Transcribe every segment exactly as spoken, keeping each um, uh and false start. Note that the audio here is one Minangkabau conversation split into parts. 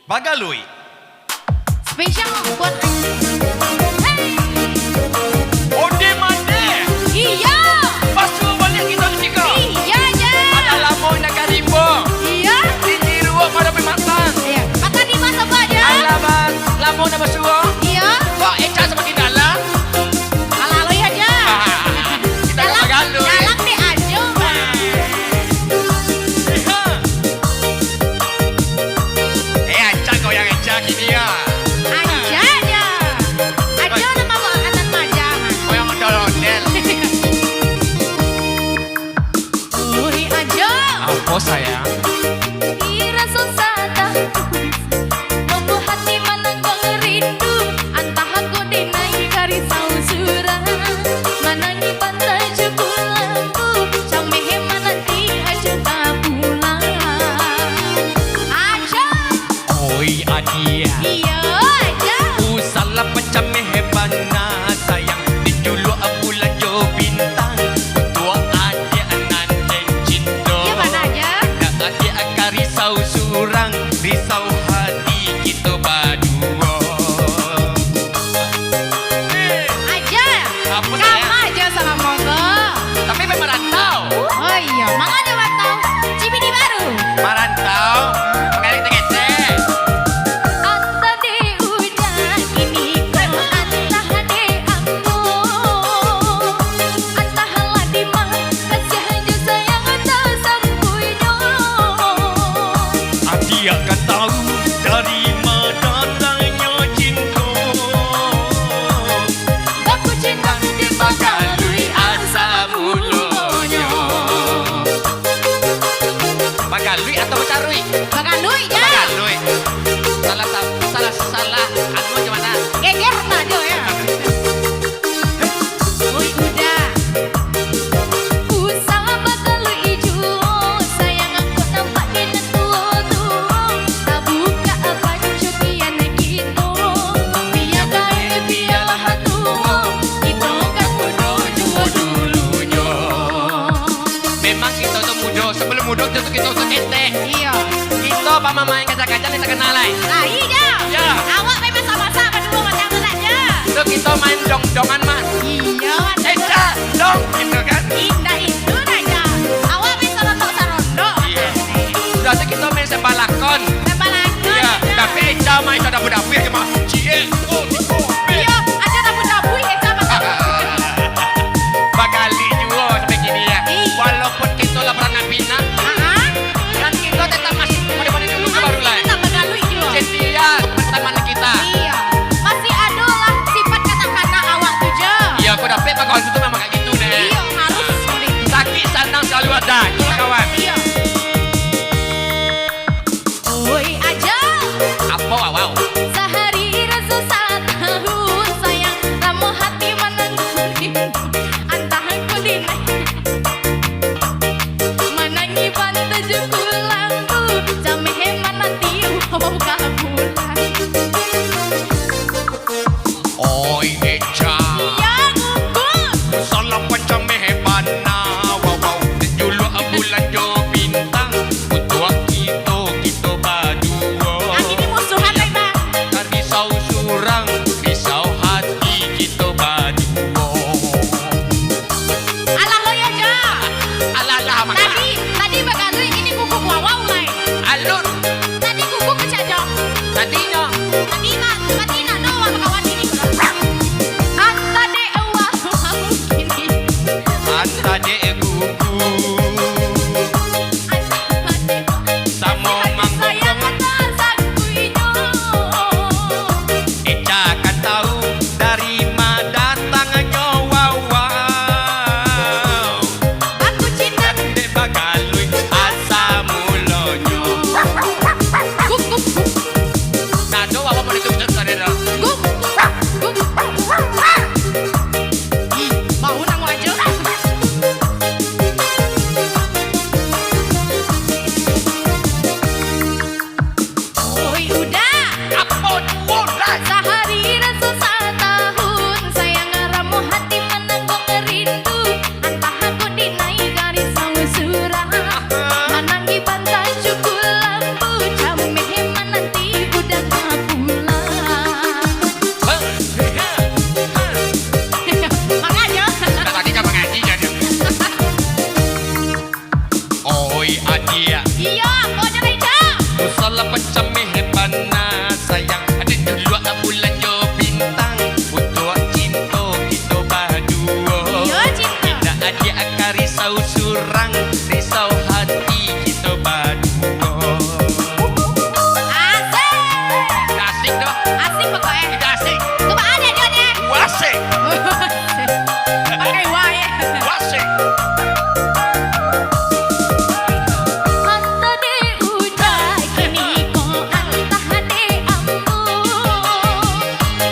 Bagalui. Spesial buat Aceh. Hei! Onde mande. Iyo. Pasuo baliak kito di siko. Iyo, Jo. Alah lamo indak ka rimbo. Iyo. Gigi ruo pado pai matang. Iyo. Makan di mah sabab, Jo. Alah, ba-, lamo indak basuo. Iyo. Kok Eca samakin dalam? Alah, lo iyo, Jo. Kito ka Dalam, bagalui. Dalam di Ajo, Bang. Iyo. Eh, Aca kau yang Eca kini ya. Aja, Jo. Ajo nama anak maja, ha. Kau yang ondel-ondel. Ui, Ajo. Apo, sayang? Ih, raso salah. Mambuek hati manangguang rindu. Antah kok dek nai ka risau surang. Manangih pantai cukup lambu. Cameh mananti Ajo ka pulang. Ajo. Oi, adiak. Iyo, Ajo. Usahlah pacameh bana, sayang. Dijuluak bulan jo bintang. Untuak adiak nan den cinto. Iyo, bana, Jo. Ndak adiak ka risau surang, risau hati kito baduo. Ajo. Apo, sayang? Kama Jo salamo ko. Tapi pai marantau. Oh iyo, manga Jo marantau? Cibini baru. Marantau, manggaleh ketek-ketek. Antah dek Uda kini ko, antah dek ambo. Antahlah di ma, kasiah jo sayang tasampuinyo. Adiak ka tau dari ma datangnyo cinto. Baku cinta di Bagalui asa mulonyo. Bagalui atau bacaruik? Bagalui, Jo. Bagalui. Salah sa-, salah, salah anu macam mana? Geger sajo, yo. Oi, Uda. Usah bagalui juo, sayang, kok nampak den tuo-tuo. Tabukak pancukian kito, bia gaek, bialah tuo, kito kan mudo juo dulunyo. Memang kito tu mudo, sabalum mudo kito tu, kito tu ketek. Iyo. Kito pamamain kaca-kaca ni takana lai. Lai, Jo. Yo. Awak main masak-masak baduo macam tu sajo. Tu kito main dong-dongan mah. Iyo, Eh, Cak, dong, gitu kan. Indak itu sajo. Awak main sarondok-sarondok. Iyo. Sudah tu kito main sembalakon. Sembalakon, Iyo, Cak. Tapi Eca mah, Eca dabu-dabu ajo mah. Ciek, oh, tigo, beh. Iyo, ajo dabu-dabu, Eca mah. Bagalui juo sampai kini, yo. Iyo. Walaupun kito lah baranak pinak, Ha-ha. kan kito tetap masih pada-pada dulu ke baru lai. Tetap bagalui juo. Setia teman-teman kita. Iyo. Masih ado lah sifat kakanak-kanak awak tu, Jo. Pancameh bana sayang, ado duluak bulan jo bintang. Untuak cinto kito baduo. Iyo, cinto. Indak adiak ka risau surang, risau hati kito baduo. Asik. Indak asik doh. Asik pokoknyo. Indak asik. Cubo ado, ado, ado. Asik. Pakai wai. Asik. Anta dek uda kini ko, antah dek ambo,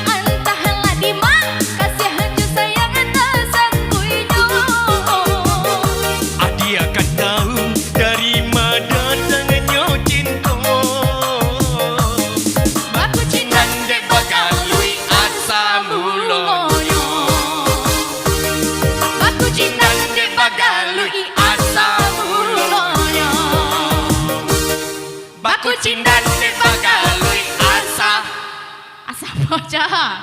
antah lah di ma, kasiah jo sayang tasangkuinyo. Adiak kan tahu dari ma datangnyo cinto. Baku cindan dek bagaluik asa mulonyo. Baku cindan dek bagaluik asa mulonyo. Baku cindan dek bagaluik asa. Asa apo, Cak?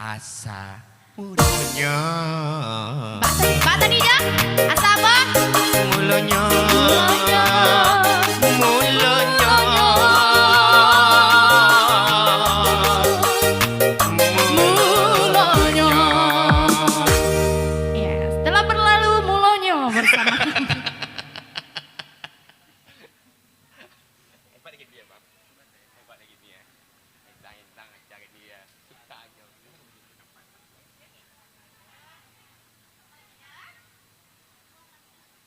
Asa mulonyo. Bak tadi, bak tadi, Cak. Asa apo? Mulonyo.